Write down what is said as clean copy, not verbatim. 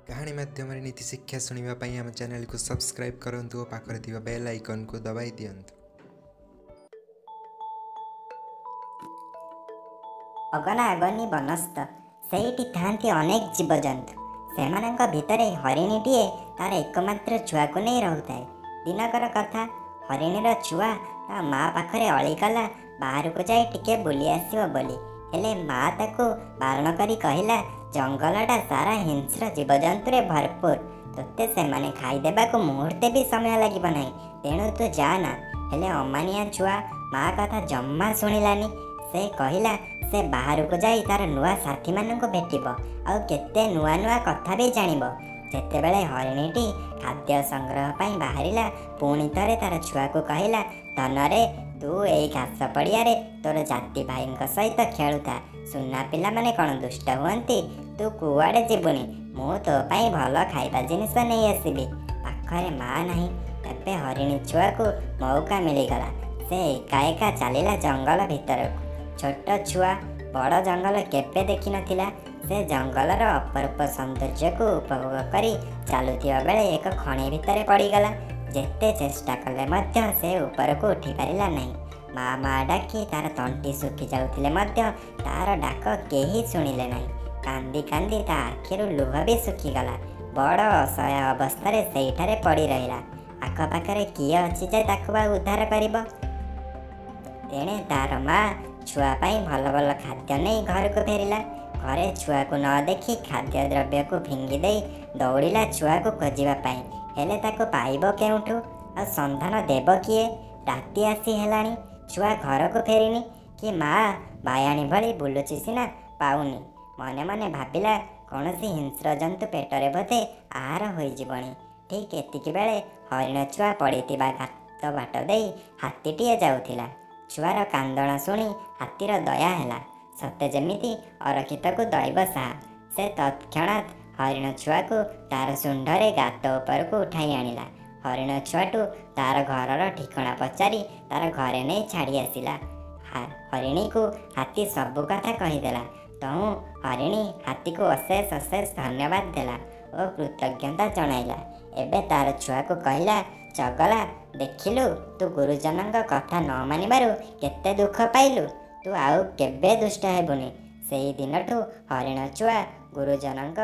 କାହାଣୀ ମାଧ୍ୟମରେ ନୀତି ଶିକ୍ଷା ଶୁଣିବା ପାଇଁ ଆମ ଚ୍ୟାନେଲକୁ ସବସ୍କ୍ରାଇବ୍ କରନ୍ତୁ ଓ ପାଖରେ ଥିବା ବେଲ୍ ଆଇକନ୍କୁ ଦବାଇ ଦିଅନ୍ତୁ। ଅଗନା ଅଗନି ବନସ୍ତ, ସେଇଠି ଥାଆନ୍ତି ଅନେକ ଜୀବଜନ୍ତୁ। ସେମାନଙ୍କ ଭିତରେ ହରିଣୀଟିଏ ତାର ଏକମାତ୍ର ଛୁଆକୁ ନେଇ ରହୁଥାଏ। ଦିନକର କଥା, ହରିଣୀର ଛୁଆ ତା ମା ପାଖରେ ଅଳି କଲା ବାହାରକୁ ଯାଇ ଟିକେ ବୁଲି ଆସିବ ବୋଲି। ହେଲେ ମା ତାକୁ ବାରଣ କରି କହିଲା, ଜଙ୍ଗଲଟା ସାରା ହିଂସ୍ର ଜୀବଜନ୍ତୁରେ ଭରପୁର, ତୋତେ ସେମାନେ ଖାଇଦେବାକୁ ମୁହୂର୍ତ୍ତେ ବି ସମୟ ଲାଗିବ ନାହିଁ, ତେଣୁ ତୁ ଯା ନା। ହେଲେ ଅମାନିଆ ଛୁଆ ମା କଥା ଜମା ଶୁଣିଲାନି। ସେ କହିଲା ସେ ବାହାରକୁ ଯାଇ ତାର ନୂଆ ସାଥୀମାନଙ୍କୁ ଭେଟିବ ଆଉ କେତେ ନୂଆ ନୂଆ କଥା ବି ଜାଣିବ। ଯେତେବେଳେ ହରିଣୀଟି ଖାଦ୍ୟ ସଂଗ୍ରହ ପାଇଁ ବାହାରିଲା, ପୁଣି ଥରେ ତାର ଛୁଆକୁ କହିଲା, ଧନରେ, ତୁ ଏଇ ଘାସ ପଡ଼ିଆରେ ତୋର ଜାତି ଭାଇଙ୍କ ସହିତ ଖେଳୁଥା। ସୁନା ପିଲାମାନେ କ'ଣ ଦୁଷ୍ଟ ହୁଅନ୍ତି? ତୁ କୁଆଡ଼େ ଯିବୁନି, ମୁଁ ତୋ ପାଇଁ ଭଲ ଖାଇବା ଜିନିଷ ନେଇ ଆସିବି। ପାଖରେ ମା ନାହିଁ, ଏବେ ହରିଣୀ ଛୁଆକୁ ମଉକା ମିଳିଗଲା। ସେ ଏକା ଏକା ଚାଲିଲା ଜଙ୍ଗଲ ଭିତରକୁ। ଛୋଟ ଛୁଆ ବଡ଼ ଜଙ୍ଗଲ କେବେ ଦେଖିନଥିଲା। ସେ ଜଙ୍ଗଲର ଅପରୂପ ସୌନ୍ଦର୍ଯ୍ୟକୁ ଉପଭୋଗ କରି ଚାଲୁଥିବା ବେଳେ ଏକ ଖଣି ଭିତରେ ପଡ଼ିଗଲା। ଯେତେ ଚେଷ୍ଟା କଲେ ମଧ୍ୟ ସେ ଉପରକୁ ଉଠିପାରିଲା ନାହିଁ। ମା ମା ଡାକି ତାର ତଣ୍ଟି ଶୁଖି ଯାଉଥିଲେ ମଧ୍ୟ ତାର ଡାକ କେହି ଶୁଣିଲେ ନାହିଁ। କାନ୍ଦି କାନ୍ଦି ତା ଆଖିରୁ ଲୁହ ବି ଶୁଖିଗଲା। ବଡ଼ ଅସହାୟ ଅବସ୍ଥାରେ ସେଇଠାରେ ପଡ଼ି ରହିଲା। ଆଖପାଖରେ କିଏ ଅଛି ଯେ ତାକୁ ବା ଉଦ୍ଧାର କରିବ? ତେଣେ ତାର ମା ଛୁଆ ପାଇଁ ଭଲ ଭଲ ଖାଦ୍ୟ ନେଇ ଘରକୁ ଫେରିଲା। ଘରେ ଛୁଆକୁ ନ ଦେଖି ଖାଦ୍ୟ ଦ୍ରବ୍ୟକୁ ଫିଙ୍ଗି ଦେଇ ଦୌଡ଼ିଲା ଛୁଆକୁ ଖୋଜିବା ପାଇଁ। ହେଲେ ତାକୁ ପାଇବ କେଉଁଠୁ, ଆଉ ସନ୍ଧାନ ଦେବ କିଏ? ରାତି ଆସି ହେଲାଣି, ଛୁଆ ଘରକୁ ଫେରିନି କି ମା ବାୟାଣୀ ଭଳି ବୁଲୁଛି ସିନା ପାଉନି। ମନେ ମନେ ଭାବିଲା କୌଣସି ହିଂସ୍ର ଜନ୍ତୁ ପେଟରେ ବୋଧେ ଆହାର ହୋଇଯିବଣି। ଠିକ୍ ଏତିକି ବେଳେ ହରିଣ ଛୁଆ ପଡ଼ିଥିବା ଗାତ ବାଟ ଦେଇ ହାତୀଟିଏ ଯାଉଥିଲା। ଛୁଆର କାନ୍ଦଣା ଶୁଣି ହାତୀର ଦୟା ହେଲା, ସତେ ଯେମିତି ଅରକ୍ଷିତକୁ ଦୈବ ସାହା। ସେ ତତ୍କ୍ଷଣାତ୍ ହରିଣ ଛୁଆକୁ ତାର ଶୁଣ୍ଢରେ ଗାତ ଉପରକୁ ଉଠାଇ ଆଣିଲା। ହରିଣ ଛୁଆଠୁ ତାର ଘରର ଠିକଣା ପଚାରି ତାର ଘରେ ନେଇ ଛାଡ଼ି ଆସିଲା। ହରିଣୀକୁ ହାତୀ ସବୁ କଥା କହିଦେଲା। ତହୁଁ ହରିଣୀ ହାତୀକୁ ଅଶେଷ ଅଶେଷ ଧନ୍ୟବାଦ ଦେଲା ଓ କୃତଜ୍ଞତା ଜଣାଇଲା। ଏବେ ତାର ଛୁଆକୁ କହିଲା, ଚଗଲା, ଦେଖିଲୁ ତୁ ଗୁରୁଜନଙ୍କ କଥା ନ ମାନିବାରୁ କେତେ ଦୁଃଖ ପାଇଲୁ। ତୁ ଆଉ କେବେ ଦୁଷ୍ଟ ହେବୁନି। ସେଇ ଦିନଠୁ ହରିଣ ଛୁଆ ଗୁରୁଜନଙ୍କ